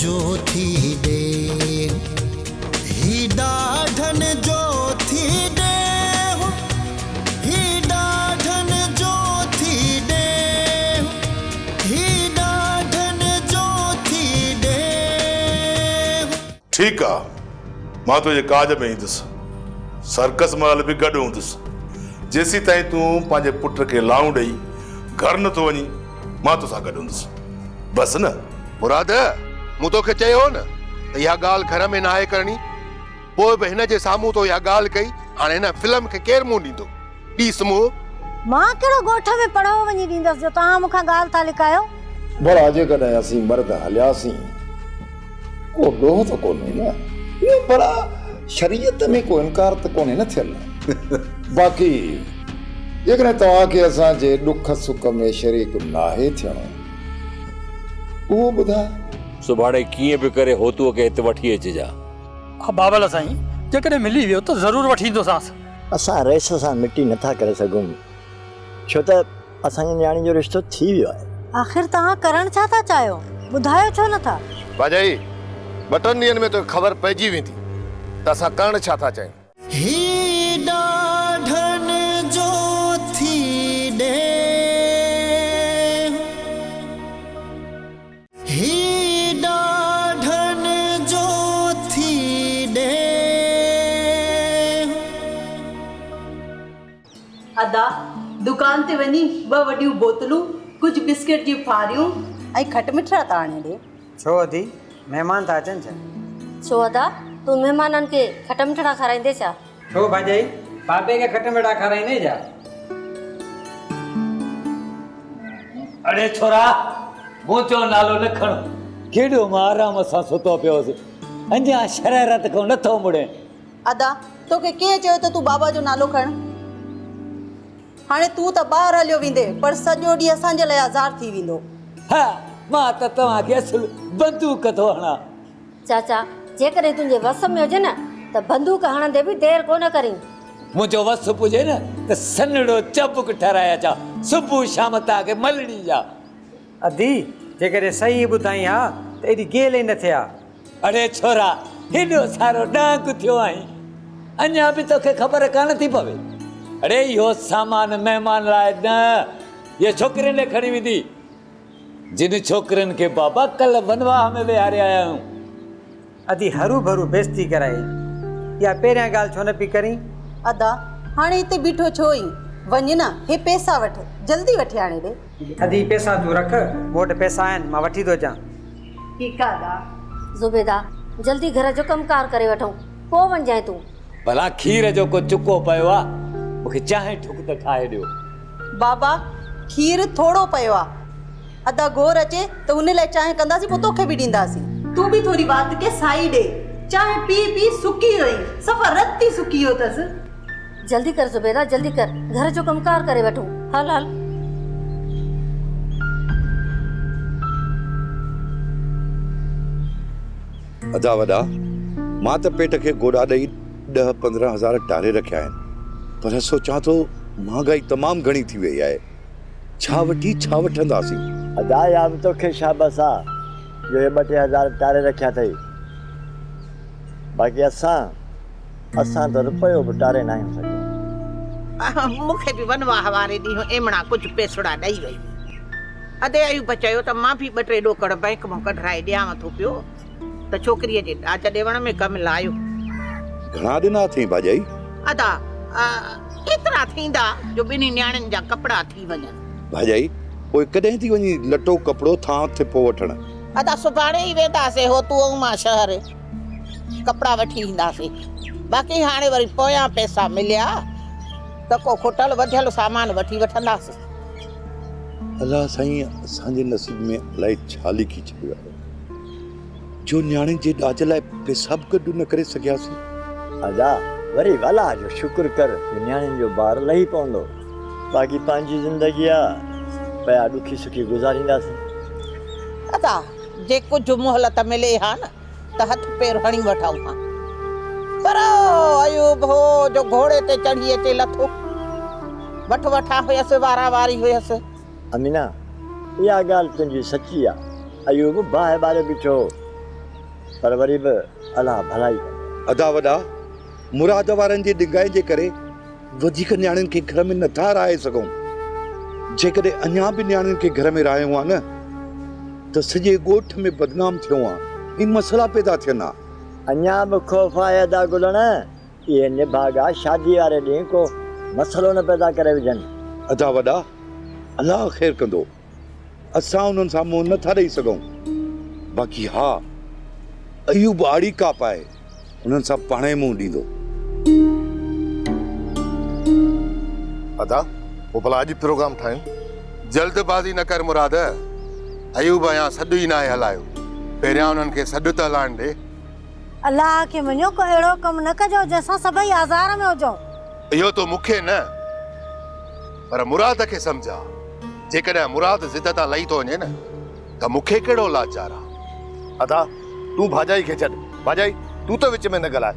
جو ٿي ڏي هي ڏاڍن جو ٿي ڏي هي ڏاڍن جو ٿي ڏي هي ڏاڍن جو ٿي ڏي. ٺيڪ آ، مان تنهنجي ڪاڄ ۾ ايندس. سرڪس مهل به گڏ هوندس. جيسيتائين تون پنهنجي پٽ کي لائون ڏئي گهر نه ٿو وڃين، مان توسان گڏ هوندس. بس نه؟ مراد، مون توکي چيو هو نه ته اها ڳالهه گهر ۾ ناهي ڪرڻي. پوء به هن جي سامهون تو اها ڳالهه ڪئي، هاڻي هن فلم کي ڪير منهن ڏيندو؟ ڏيس منهن. مان ڪهڙو ڳوٺ ۾ پڙهو وڃي ڏيندس جو توهان مون کان ڳالهه ٿا لڪايو. ڀلا جيڪڏهن اسين مرد هلياسين ڪو ڏوهه ته ڪونهي نه؟ اهو ڀلا شريعت ۾ ڪو انڪار ته ڪونهي نه ٿيل. باقي جيڪڏهن توهان کي اسان جي ڏک سک ۾ شريڪ ناهي ٿيڻو اهو ٻڌاء. سڀاڻي ڪيئن به ڪري هوتوء کي هت وٺي اچجان. ها بابل سائين، جيڪڏهن ملي ويو ته ضرور وٺي ايندوسانس. اسان رئيس سان مٽي نٿا ڪري سگهون ڇو ته اسان جي نياڻي جو رشتو ٿي ويو آهي. آخر توهان ڪرڻ ڇا ٿا چاهيو؟ ٻڌايو ڇو نٿا؟ ڀاڄائي، ٻه ٽن ڏينهن ۾ توکي خبر پئجي ويندي ته اسان ڪرڻ ڇا ٿا چاهيون. هي ڏاڍن جو ٿي ڏيهه. هي ڏاڍن جو ٿي ڏيهه. ادا، دڪان تي وڃي ٻه وڏيون بوتلون، ڪجهه بسڪيٽ جون ڦاريون ۽ کٽ مٺڙا ته آڻي ڏي. ڇو ادي، مهمان ٿا اچن ڇا؟ ڇو ادا، تون مهمانن کي کٽ مٺڙا کارائيندين ڇا؟ ڇو ڀاڄائي، بابي کي کٽ مٺڙا کارائيندين ڇا؟ اڙي ڇورا، منهنجو نالو نه کڻ. ڪيڏو مان آرام سان ستو پيو هوس، اڃا شرارت کان نٿو مڙين. ادا، توکي ڪنهن چيو ته تون بابا جو نالو کڻ؟ هاڻي تون ته ٻاهر هليو ويندين، پر سڄو ڏينهن اسان جي لاء آزار ٿي ويندو. ها، مان ته توهان کي اصل بندوق ٿو هڻان. چاچا، جيڪڏهن تنهنجي وس ۾ هجي نه ته بندوق هڻندي به دير ڪونه ڪرين. منهنجو وس پڄي نه ته سنهڙو چبڪ ٺهرائي اچان، صبح شام توهان کي ملڻي جا. ادي، جيڪڏهن صحيح ٻڌائين ها ته ايڏي گيل ئي نه ٿئي ها. اڙي ڇورا، هيڏو سارو ڏانگ ٿيو آهين، اڃا به توکي خبر ڪانه ٿي پوي؟ اڙي اهو سامان مهمان لاء نه، اهو ڇوڪرين ڏي کڻي ويندي. جن ڇوڪرين کي بابا ڪلهه ونواهه ۾ ويهاري آيا آهيون. ادي هروڀرو بيستي ڪرائي. اها پهريان ڳالهه ڇو نه پئي ڪرين؟ ادا، هاڻي هتي بيٺو ڇو آهين؟ وڃ نه، هي پئسا وٺ، جلدي وٺي آڻي ڏي. ادي پئسا تون رک، مون وٽ پئسا آهن، مان وٺي ٿو اچان. ٺيڪ آ ادا. زبيده، جلدي گهر جو ڪم ڪار ڪري وٺون، پوء وڃجانء تون. ڀلا کير جو ڪو چڪو پيو آ، مون کي چانهه ڍڪ ته ٺاهي ڏيو. بابا، کير ٿورو پيو آ. ادا گور اچي ته ان لاء چانهه ڪنداسين پوء توکي به ڏينداسين. تون به ٿوري وات کي سائي ڏي. چانهه پي پي سڪي ويو آهين. صفا رت ئي سڪي ويو اٿس. جلدي ڪر زبيده جلدي ڪر گهر جو ڪم ڪار ڪري وٺون. هل هل. ادا وڏا، مان ته پيٽ کي گوڏا ڏئي ڏهه 15 هزار ٽاري رکيا آهن پر سوچان ٿو مهانگائي تمام گهڻي ٿي وئي آهي. ڇا وٺي ڇا وٺنداسين؟ ادا اها به توکي شابس آ جو اهي ٻه ٽي هزار ٽاري رکيا اٿئي. باقي اسان، اسان ته رپيو به ٽاري ناهيون سگهيا. مون کي به ونواهه واري ڏينهن ايمڻا ڪجهه پئسڙا ڏئي وئي هئي. ادي ايوب چيو ته مان به ٻه ٽي ڏوڪڙ بئنڪ مان ڪڍرائي ڏيانو ٿو پيو ته ڇوڪريء جي ڏاج ڏيوڻ ۾ ڪم لايو. گهڻا ڏنا اٿئي ڀاڄائي؟ ادا، ايترا ٿيندا جو ٻنهي نياڻين جا ڪپڙا ٿي وڃن. ڀاڄائي، پوء ڪڏهن ٿي وڃين لٽو ڪپڙو ٿانء ٿپو وٺڻ؟ ادا، سڀاڻي ئي وينداسين، هو تون ۽ مان شهر ڪپڙا وٺي اينداسين. باقي هاڻي وري پويان پئسا مليا ته ڪو کٽل وڌيل سامان وٺي وٺنداسين. الله سائين اسان جي نصيب ۾ الائي ڇا لکي ڇڏيو آهي جو نياڻين جي ڏاج لاء پئسا به گڏ نه ڪري سگهياسين. ادا وري به الله جو شڪر ڪر جو نياڻين جو بار لهي پوندو. باقي پنهنجي زندگي آ پيا ڏکي سکي گذارينداسين. ادا جي ڪجهه مهلت ملي ها نه ته هٿ پير هڻي وٺون ها. پر ايوب هو جو گهوڙي تي چڙهي اچي لٿو. وٺ وٺان هيس، وارا واري هيس. امينا، اها ڳالهه تنهنجي سچي آ. ايوب باهه ٻاري بيٺو هو. پر وري به الله ڀلائي ڪندو. ادا وڏا، مراد وارن جي ڏنگائين جي ڪري وڌيڪ نياڻين کي گهر ۾ نٿا رهائي سگهون. جيڪڏهن اڃا به نياڻين کي گهر ۾ رهايون ها نه ته سڄي ڳوٺ ۾ بدنام ٿيون ها ۽ مسئلا پيدا ٿين ها. اڃا به خوف آهي ادا گلڻ، اهي نڀاڳا شادي واري ڏينهن ڪو مسئلو نه پيدا ڪري وجهن. ادا وڏا، الله خير ڪندو. اسان انهن سان منهن نه ٿا ڏئي سگهون. باقي ها، ايوب آڙيڪا پائي انهن سان پاڻهي منهن ڏيندو. ادا، پوء ڀلا اڄ پروگرام ٺاهيون؟ جلد بازي نه ڪر مراد، ايوب اڃا سڏ ئي ناهي هلايو، پهريان انهن کي سڏ ته هلائڻ ڏي. الله کي مڃو ڪو اهڙو ڪم نه ڪجو جنهن سان سڀئي آزار ۾ هجون. اهو تو مون کي نه پر مراد کي سمجهاء. جيڪڏهن مراد ضد تان لهي ٿو وڃي نه ته مون کي ڪهڙو لاچار آ. ادا تون ڀاڄائي کي ڇڏ. ڀاڄائي تون ته وچ ۾ نه ڳالهاء.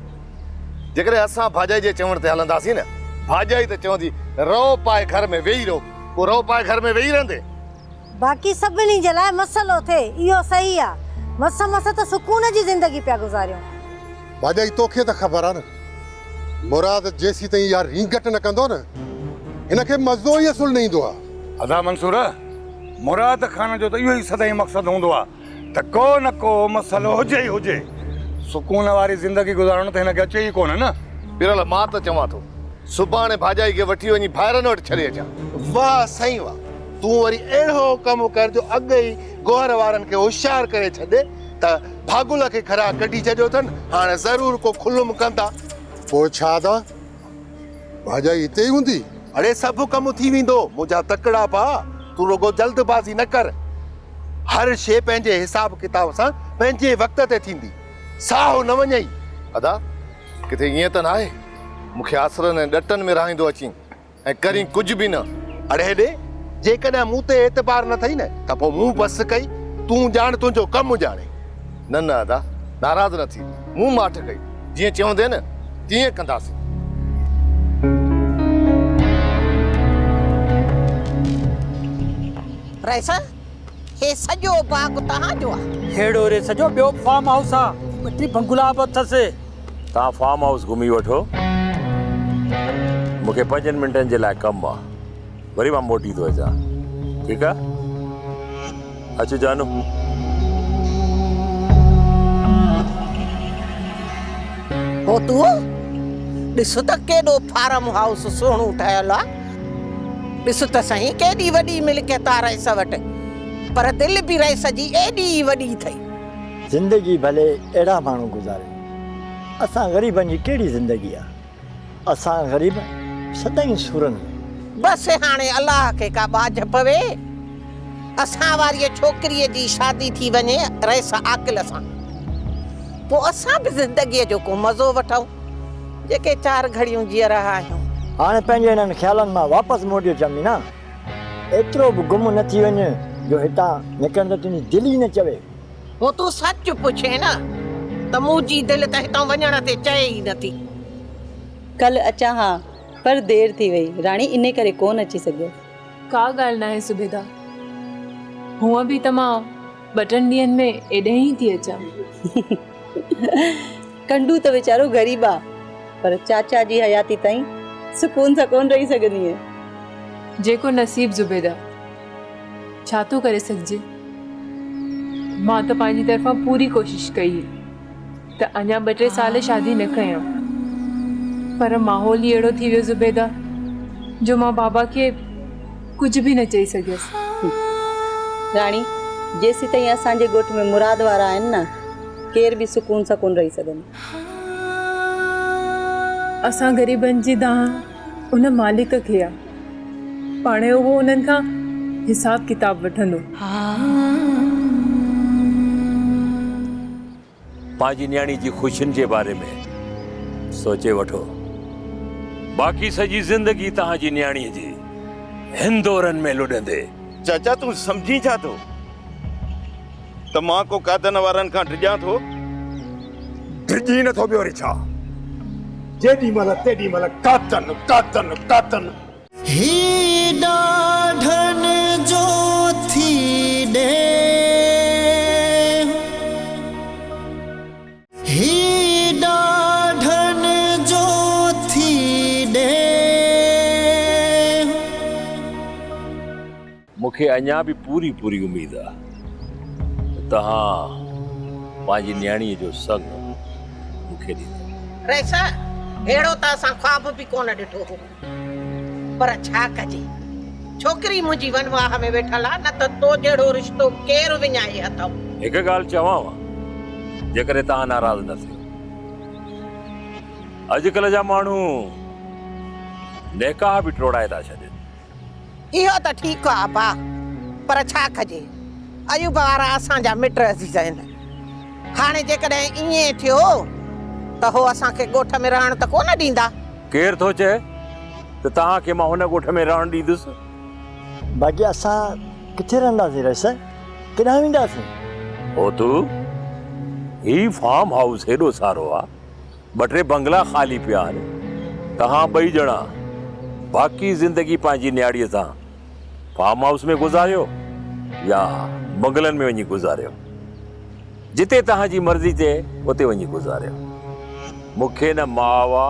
جيڪڏهن اسان ڀاڄائي جي چوڻ تي هلنداسين نه ڀاڄائي ته چوندي رئو پائي گهر ۾ ويهي رهو. پوء رئو پائي گهر ۾ ويهي رهندي؟ باقي سڀني جي لاء مسئلو ٿئي اهو صحيح آ. مس مس ته سڪون جي زندگي پيا گذاريون. ڀاڄائي توکي ته خبر آ نه مراد جيسيتائين اها رينگٽ نه ڪندو نه هن کي مزو ئي اصل نه ايندو آ. ادا منصور مراد خان جو ته اهو ئي سدائين مقصد هوندو آ ته ڪو نه ڪو مسئلو هجي ئي هجي. سڪون واري زندگي گذارڻ ته هن کي اچي ئي ڪونه نه. پيرل مان ته چوان ٿو سڀاڻي ڀاڄائي کي وٺي وڃي ڀائرن وٽ ڇڏي اچان. واهه سائين واهه تون وري اهڙو ڪم ڪر جو اڳ ئي گوهر وارن کي هوشيار ڪري ڇڏ ته ڀاڳل کي گهران ڪڍي ڇڏيو اٿن، هاڻ ضرور ڪو کلم ڪندا. پوء ڇا ادا، ڀاڄائي هتي ئي هوندي؟ اڙي سڀ ڪم ٿي ويندو منهنجا تڪڙا ڀاء، تون رڳو جلد بازي نه ڪر. هر شيء پنهنجي حساب ڪتاب سان پنهنجي وقت تي ٿيندي. ساهه نه وڃئي. ادا، ڪٿي ائين ته ناهي، مون کي آسرن ۽ ڏٽن ۾ رهائيندو اچين؟ ۽ ڪرين ڪجهه به نه. اڙي هيڏي، جيڪڏهن مون تي اعتبار نه ٿئي نه ته پوء مون بس ڪئي، تون ڄاڻ تنهنجو ڪم ڄاڻي. نه نه ادا، ناراض نه ٿي، مون ماٺ ڪئي، جيئن چوندين نه تيئن ڪنداسين. رئيس، هي سڄو باغ توهان جو آ؟ ههڙو ريس جو ٻيو به فارم هائوس آ، ٻه ٽي بنگلا به اٿس. توهان فارم هائوس گهمي وٺو. مون کي پنجن منٽن جي لاء ڪم آ. وري مان موٽي ٿو اچان. ٺيڪ آ؟ اچ جانو. هوتو، ڏس ته ڪيڏو فارم هائوس سهڻو ٺهيل آ. ڏس ته سهين ڪيڏي وڏي ملڪيت آ رئيس وٽ. پر دل به رئيس جي ايڏي ئي وڏي اٿئي. زندگي ڀلي اهڙا ماڻهو گذارين. اسان غريبن جي ڪهڙي زندگي آ. اسان غريب سدائين سورن ۾. بس هاڻي الله کي ڪا ٻاجهه پوي. اسان واريء ڇوڪريء جي شادي ٿي وڃي رئيس عاقل سان. پوء اسان به زندگيء جو ڪو مزو وٺون. جيڪي چار گهڙيون جيئرا آهيون. هاڻي پنهنجي انهن خيالن مان واپس موٽي اچ امينا. ايترو به گم نه ٿي وڃ جو هتان نڪرڻ ته تنهنجي دل ئي نه چوي. هو تون سچ پڇين نه ته منهنجي دل ته هتان وڃڻ تي چئي ئي نه ٿي. ڪلهه اچان ها پر دير ٿي وئي راڻي انهي ڪري ڪونه اچي سگهيس. ڪا ڳالهه ناهي زبيده. هونء به ته مان ٻه ٽن ڏينهن ۾ ايڏهين ئي ٿي اچان. ڪنڊو ته ويچارو غريب آ پر چاچا جي حياتي تائين سڪون سان ڪونه رهي سگهندينء. جيڪو نصيب زبيده. ڇا ٿو ڪري سگهجي؟ مان ته پنهنجي طرفان پوري ڪوشش ڪئي ته اڃا ٻه ٽي سال شادي نه ڪيان پر ماحول ئي اهڙو ٿي ويو زبيده جو مان بابا کي ڪجهه به نه چئي سگهيس. راڻي، جيسيتائين اسان جي ڳوٺ ۾ مراد وارا آهن نه، ڪير به سڪون سان ڪونه رهي سگهندو. اسان غريبن جي دانهن ان مالڪ کي آ. پاڻهي اهو انهن کان حساب ڪتاب وٺندو. پنهنجي نياڻي جي خوشين جي باري ۾ سوچي وٺو. باقي سڄي زندگي توهان جي نياڻيء جي هندورن ۾ لڏندي. چاچا تون سمجهين ڇا ٿو ته مان ڪو قادن وارن کان ڊڄان ٿو؟ ڊڄين نه ٿو ٻيو وري ڇا؟ جيڏي مهل تيڏي مهل قاتل قاتل قاتل. هي ڏاڍن جو ٿي ڏيهه. مون کي اڃا به پوري پوري اميد آ ته توهان پنهنجي نياڻيء جو سڱ مون کي ڏيندا. رئيس، ههڙو ته اسان خواب به ڪونه ڏٺو هو. پر ڇا ڪجي، ڇوڪري منهنجي ونواهه ۾ ويٺل آ، نه ته تو جهڙو رشتو ڪير وڃائي اٿئون. هڪ ڳالهه چوانء، جيڪڏهن توهان ناراض نه ٿيو. اڄڪلهه جا ماڻهو نڪاح به ٽوڙائي ٿا ڇڏين. اهو ته ٺيڪ آ ابا، پر ڇا ڪجي، ايوب وارا اسان جا مٽ عزيز آهن. هاڻي جيڪڏهن ائين ٿيو ته هو اسان کي ڳوٺ ۾ رهڻ ته ڪونه ڏيندا. ڪير ٿو چئي ته توهان کي مان هن ڳوٺ ۾ رهڻ ڏيندس؟ باقي اسان ڪٿي رهنداسين رئيس؟ ڪيڏانهن وينداسين؟ هوتو، هي فارم هائوس هيڏو سارو آ، ٻه ٽي بنگلا خالي پيا آهن، توهان ٻئي ڄڻا باقي زندگي پنهنجي نياڻيء سان فارم هائوس ۾ گذاريو يا بنگلن ۾ وڃي گذاريو، جتي توهان جي مرضي ٿئي اتي وڃي گذاريو. مون کي نه ماء آ،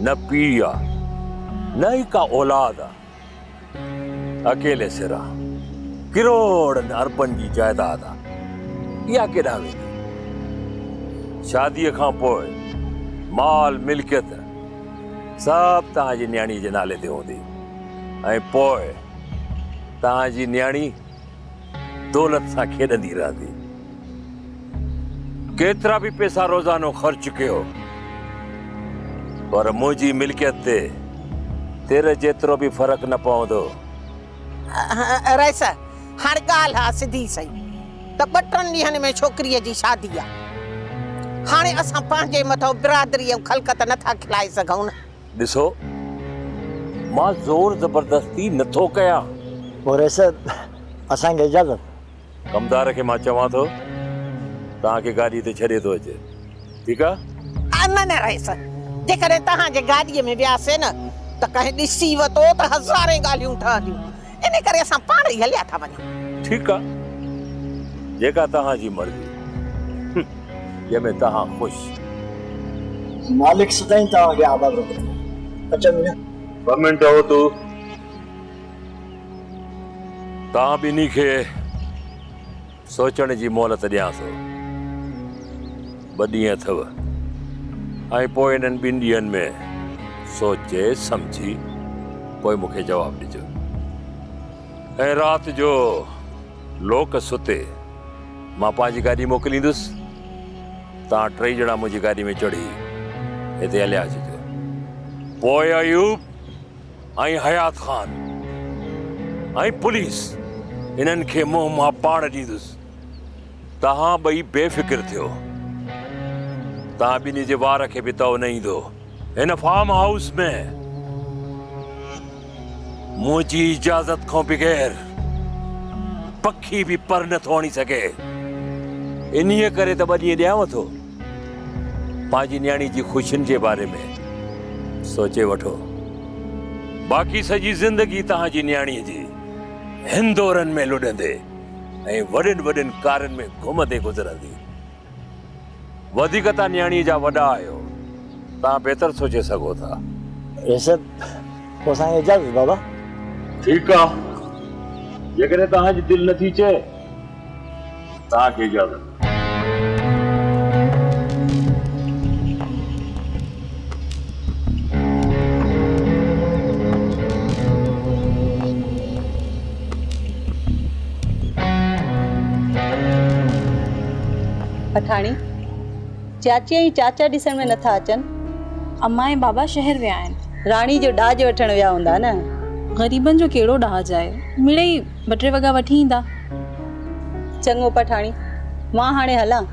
نه پيء آ، نه ئي ڪا اولاد آ. اڪيلي سر آ. ڪروڙن اربن جي جائداد آ. اها ڪيڏانهن ويندي؟ شاديء کان پوء مال ملڪيت سڀ توهان جي نياڻيء جي نالي تي هوندي ۽ پوء توهان جي نياڻي دولت سان کيڏندي رهندي. ڪيترا به پئسا روزانو خرچ ڪيو پر منهنجي ملڪيت تي تر جيترو به فرق نه پوندو. رئيس، هاڻ ڳالهه آ سڌي سئي ته ٻه ٽن ڏينهن ۾ ڇوڪريء جي شادي آ. هاڻي اسان پنهنجي مٿئون برادري ۽ خلقت نٿا کلائي سگهون نه. ڏسو، مان زور زبردستي نٿو ڪيان. پوء رئيس، اسان کي اجازت. ڪمدار کي مان چوان ٿو توهان کي گاڏيء تي ڇڏي ٿو اچي. ٺيڪ آ؟ نه نه رئيس، جيڪڏهن توهان جي گاڏيء ۾ وياسين نه ته ڪنهن ڏسي وتو ته هزارين ڳالهيون ٺهنديون. ان ڪري اسان پاڻ ئي هليا ٿا وڃون. ٺيڪ آ، جيڪا توهان جي مرضي، جنهن ۾ توهان خوش. مالڪ سدائين توهان کي آباد رکي. اچ ميان. ٻه منٽ هو تو. توهان ٻنهي کي سوچڻ جي مهلت ڏيان ٿو. ٻه ڏينهن اٿو ۽ پوء انهن ٻن ڏينهن ۾ سوچي سمجهي پوء مون کي جواب ڏجو. ۽ رات جو لوڪ ستي مان پنهنجي گاڏي موڪليندس. توهان ٽئي ڄڻا منهنجي گاڏي ۾ چڙهي هتي هليا اچجو. پوء ايوب ۽ حيات خان ۽ پوليس انهن کي منهن مان پاڻ ڏيندس. توهان ٻئي بي فڪر ٿيو. توهان ٻنهي جي وار کي به تئو نه ايندو. هن فارم هائوس ۾ منهنجي اجازت کان بغير پکي به پر نه ٿو هڻي سگهي. انهيء ڪري ته ٻه ڏينهن ڏيانو ٿو. پنهنجي نياڻي جي خوشين جي باري ۾ سوچي وٺو. باقي سڄي زندگي توهان جي نياڻيء جي هندورن ۾ لڏندي ۽ وڏين وڏين ڪارن ۾ گهمندي گذرندي. وڌيڪ توهان نياڻيء جا وڏا آهيو، توهان بهتر سوچي سگهو ٿا. ريشب، پوء اسان کي اجازت بابا. ٺيڪ آ، جيڪڏهن توهان جي دل نٿي چئي، توهان کي اجازت. پٺاڻي، چاچي ۽ چاچا ڏسڻ ۾ نٿا اچن. امان ۽ بابا شهر ويا آهن. راڻي جو ڏاج وٺڻ ويا هوندا نه؟ غريبن جو ڪهڙو ڏاج آهي، مڙئي ٻه ٽي وڳا وٺي ايندا. چڱو پٺاڻي، مان هاڻي هلان،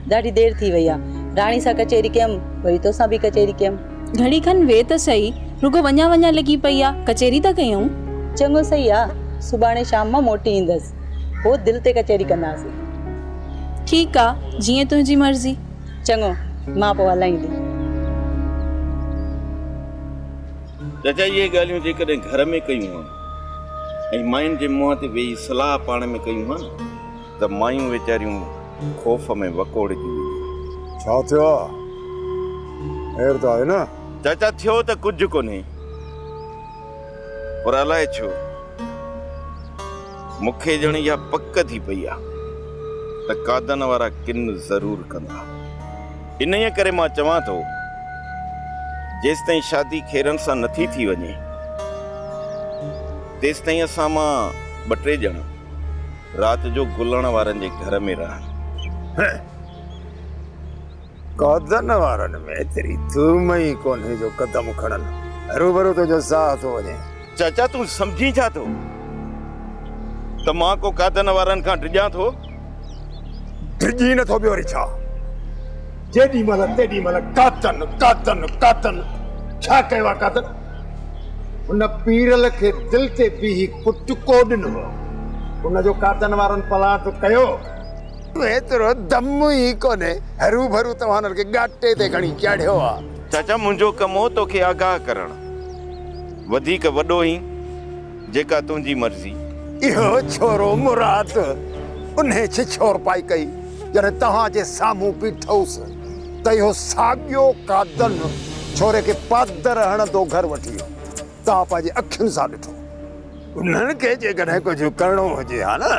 ڏاڍي دير ٿي وئي آ. راڻي سان ڪچهري ڪيم، وري توسان به ڪچهري ڪيم. گهڙي کن ويهه ته سهي، رڳو وڃان وڃان لڳي پئي آ، ڪچهري ٿا ڪيون. چڱو سهي آ، سڀاڻي شام مان موٽي ايندس، پوء دل تي ڪچهري ڪنداسين. ٺيڪ آ، جيئن تنهنجي مرضي. چڱو، مان پوء هلان ئي ٿي. چاچا اهي ڳالهيون جيڪڏهن گهر ۾ ڪيون ها ۽ ماين جي منهن تي ويهي صلاح پاڻ ۾ ڪيون ها نه ته مايون ويچاريون خوف ۾ وڪوڙجي وينديون. ڇا ٿيو آ؟ خير ته آهي نه؟ چاچا ٿيو ته ڪجهه ڪونهي پر الائي ڇو مون کي ڄڻ اها پڪ ٿي پئي آ ته قادن وارا ڪن ضرور ڪندا. انهيء ڪري مان چوان ٿو، جيستائين شادي خيرن سان نٿي ٿي وڃي، تيستائين اسان مان ٻه ٽي ڄڻا رات جو گلڻ وارن جي گهر ۾ رهن. قادن وارن ۾ ايتري ٿوم ئي ڪونهي جو قدم کڻن. هروڀرو تنهنجو ساهه ٿو وڃي. چاچا تون سمجهين ڇا ٿو ته مان ڪو قادن وارن کان ڊڄان ٿو؟ ڊڄين نه ٿو ٻيو وري ڇا؟ جيڏي مهل تيڏي مهل قادن قادن قادن. ڇا ڪيو آ قادن؟ هن پيرل کي دل تي بيهي ڪٽڪو ڏنو هو. ان جو قادن وارن پلاند ڪيو. ايترو دم ئي ڪونهي، هروڀرو توهان هنن کي ڳاٽي تي کڻي چاڙهيو آ. چاچا منهنجو ڪم هو توکي آگاهه ڪرڻ، وڌيڪ وڏو هين، جيڪا تنهنجي مرضي. اهو ڇورو مراد انهي ڇڇور پائي ڪئي، جڏهن توهان جي سامهون بيٺوس ته اهو ساڳيو قادن ڇوري کي پادر هڻندو گهر وٺي ويو. توهان پنهنجي اکين سان ڏٺو. انهن کي جيڪڏهن ڪجهه ڪرڻو هجي ها نه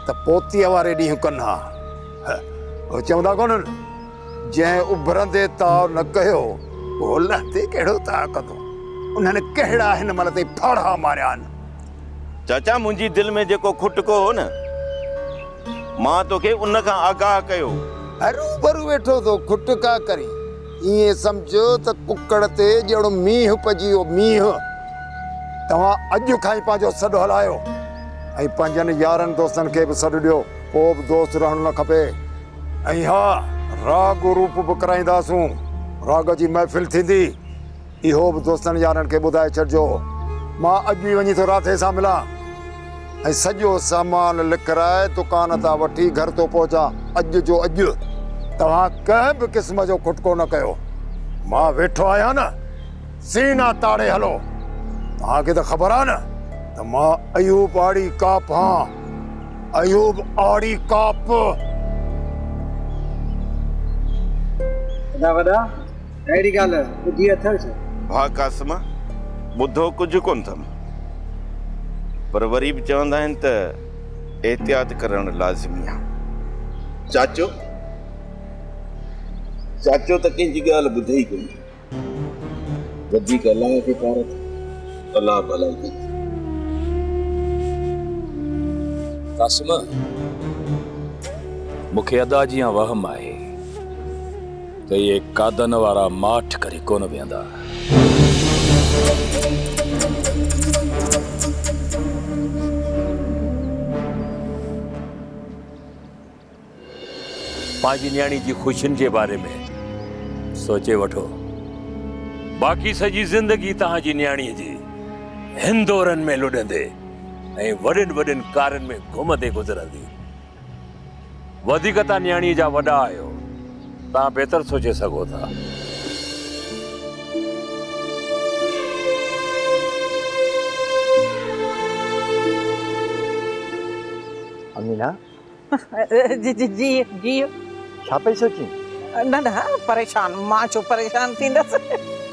ته پوتيء واري ڏينهن ڪن ها. هو چوندا ڪونهن، جنهن اڀرندي تاء نه ڪيو، اهو لهندي ڪهڙو تاء ڪندو. انهن ڪهڙا هن مهل تائين ڦاڙها ماريا آهن. چاچا منهنجي دل ۾ جيڪو کٽڪو هو نه، مان توکي ان کان آگاهه ڪيو. هروڀرو ويٺو ٿو کٽڪا ڪرين. ائين سمجهه ته ڪڪڙ تي ڄڻ مينهن پئجي ويو، مينهن. توهان اڄ کان ئي پنهنجو سڏ هلايو ۽ پنهنجن يارن دوستن کي به سڏ ڏيو، ڪو به دوست رهڻ نه کپي. ۽ ها، راڳ روپ به ڪرائينداسون، راڳ جي محفل ٿيندي، اهو به دوستن يارن کي ٻڌائي ڇڏجو. مان اڄ ئي وڃي ٿو راڌي سان ملان ۽ سڄو سامان لکرائي دڪان تان وٺي گهر ٿو پهچان. اڄ جو اڄ توهان ڪنهن به قسم جو کٽڪو نه ڪيو. مان ويٺو آهيان نه، سينا تاڙي هلو. توهان کي ته خبر آهي نه ته مان ايوب آڙي ڪاپ هان. ايوب آڙي ڪاپ. ادا وڏا! اهڙي ڳالهه ٻڌي اٿئو ڇا؟ ڀاء قاسم، ٻڌو ڪجهه ڪونه اٿم، پر وري به چوندا آهن ته احتياط ڪرڻ لازمي آهي. چاچو، چاچو ته ڪنهن جي ڳالهه ٻڌي ئي ڪونه ٿو. وڌيڪ الله کي پارت، الله ڀلائي ڪندو. قاسم، مون کي ادا جيان وهم آهي. ته اهي قادن وارا ماٺ ڪري ڪونه ويهندا. پنهنجي نياڻي جي خوشين جي باري ۾ سوچي وٺو. باقي سڄي زندگي توهان جي نياڻيء جي هندورن ۾ لڏندي ۽ وڏين وڏين ڪارن ۾ گهمندي گذرندي. وڌيڪ تان نياڻيء جا وڏا آهيو، تان بهتر سوچي سگهو ٿا. امينا! جي جي جي جي. ڇا پئي سوچين؟ نه نه پريشان مان ڇو پريشان ٿيندس.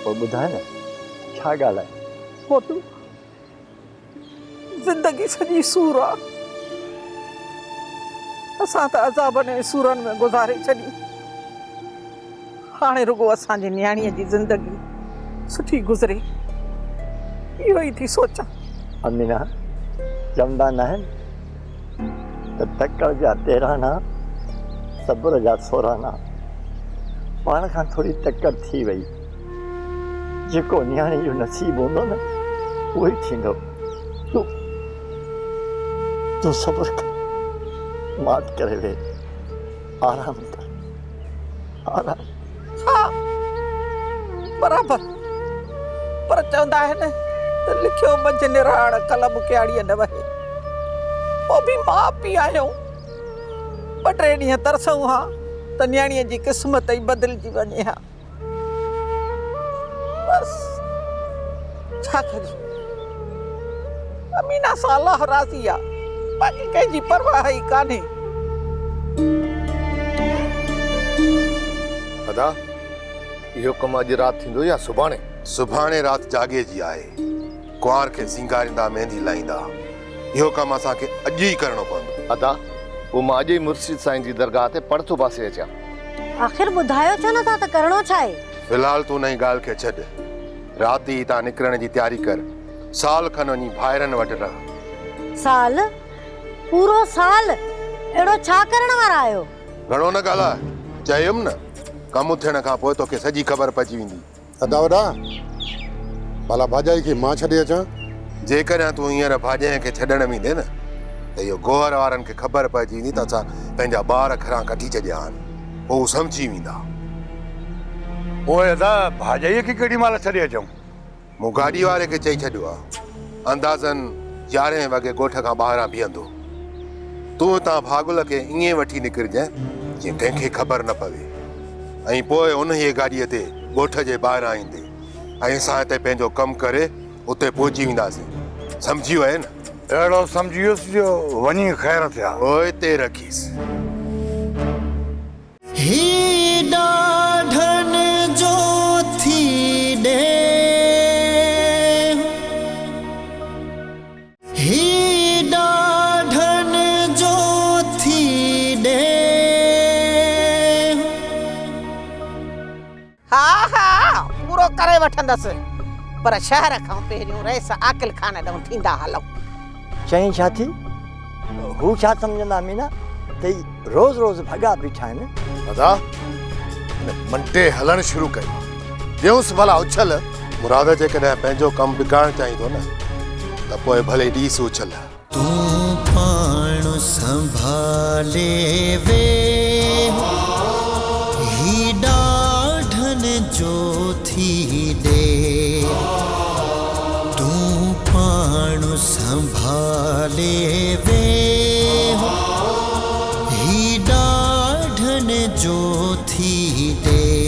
پوء ٻڌاء نه ڇا ڳالهه آهي؟ پوء تون زندگي سڄي سور آ. اسان ته عذابن ۽ سورن ۾ گذاري ڇڏي. هاڻي رڳو اسان جي نياڻيء جي زندگي سٺي گذري، اهو ئي ٿي سوچان. امينا، چوندا ناهن ته تڪڙ جا تيرانا، صبر جا سورانا. پاڻ کان ٿوري تڪڙ ٿي وئي. جيڪو نياڻي جو نصيب هوندو نه اهو ئي ٿيندو. تون تون صبر ڪر، ماٺ ڪري ويهه، آرام ڪر، آرام. ها برابر، پر چوندا آهن ته لکيو منجهه نراڙ قلم ڪياڙيء نه وهي. پوء به ماء پيء آهيون، ٻه ٽي ڏينهن ترسون ها ته نياڻيء جي قسمت ئي بدلجي وڃي ها. بس ڇا ڪجي امينا سان الله راضي آ باقي ڪنهن جي پرواهه ئي ڪانهي. ادا اهو ڪم اڄ رات ٿيندو يا سڀاڻي؟ سڀاڻي رات جاڳي جي آهي. ڪنوار کي سينگاريندا ميندي لائيندا. اهو ڪم اسان کي اڄ ئي ڪرڻو پوندو. ادا، پوء مان اڄ ئي مرشد سائين جي درگاهه تي پڙ ٿو باسي اچان. آخر ٻڌايو ڇو نٿا ته ڪرڻو ڇا آهي؟ في الحال تون انهيء ڳالهه کي ڇڏ. رات ئي هتان نڪرڻ جي تياري ڪر. سال کن وڃي ڀائرن وٽ رهه. سال؟ پورو سال؟ اهڙو ڇا ڪرڻ وارا آهيو؟ گهڻو نه ڳالهاء. چيم نه، ڪم ٿيڻ کان پوء توکي سڄي خبر پئجي ويندي. ادا وڏا، ڀلا ڀاڄائي کي مان ڇڏي اچان؟ جيڪڏهن تون هينئر ڀاڄائيء کي ڇڏڻ ويندين نه ته اهو گوهر وارن کي خبر پئجي ويندي ته اسان پنهنجا ٻار گهران ڪڍي ڇڏيا آهن. پوء هو سمجهي ويندا. پوء ادا ڀاڄائيء کي ڪيڏي مهل ڇڏي اچون؟ مون گاڏي واري کي چئي ڇڏيو آهي. اندازن يارهين وڳي ڳوٺ کان ٻاهران بيهندو. تون هتان ڀاڳل کي ائين وٺي نڪرجانء جيئن ڪنهن کي خبر نه پوي ۽ پوء انهيء گاڏيء تي ڳوٺ جي ٻاهران ايندين ۽ اسان هتي پنهنجو ڪم ڪري اتي پهچي وينداسين. سمجهي وئين نه؟ اهڙو سمجهي ويس جو وڃي خير ٿيا. پوئتي رکيس. هي ڏاڍن جو ٿي ڏيهه. هي ڏاڍن جو ٿي ڏيهه. ها ها پورو ڪري وٺندس پر شهر کان پهريون رئيس عاقل خان ڏانهن ٿيندا هلون. چئين ڇا ٿي؟ هو ڇا سمجهندا مينا ته هي روز روز ڀڳا بيٺا آهن. ادا هن منٽي هلڻ شروع ڪيو آ. ڏيونس ڀلا اڇل. مراد جيڪڏهن پنهنجو ڪم بگاڙڻ چاهين ٿو نه ته پوء ڀلي ڏيس اڇل. تون پاڻ سنڀالي ويهه، هي ڏاڍن جو ٿي ڏيهه. تون پاڻ سنڀالي ويهه، هي ڏاڍن جو ٿي ڏيهه.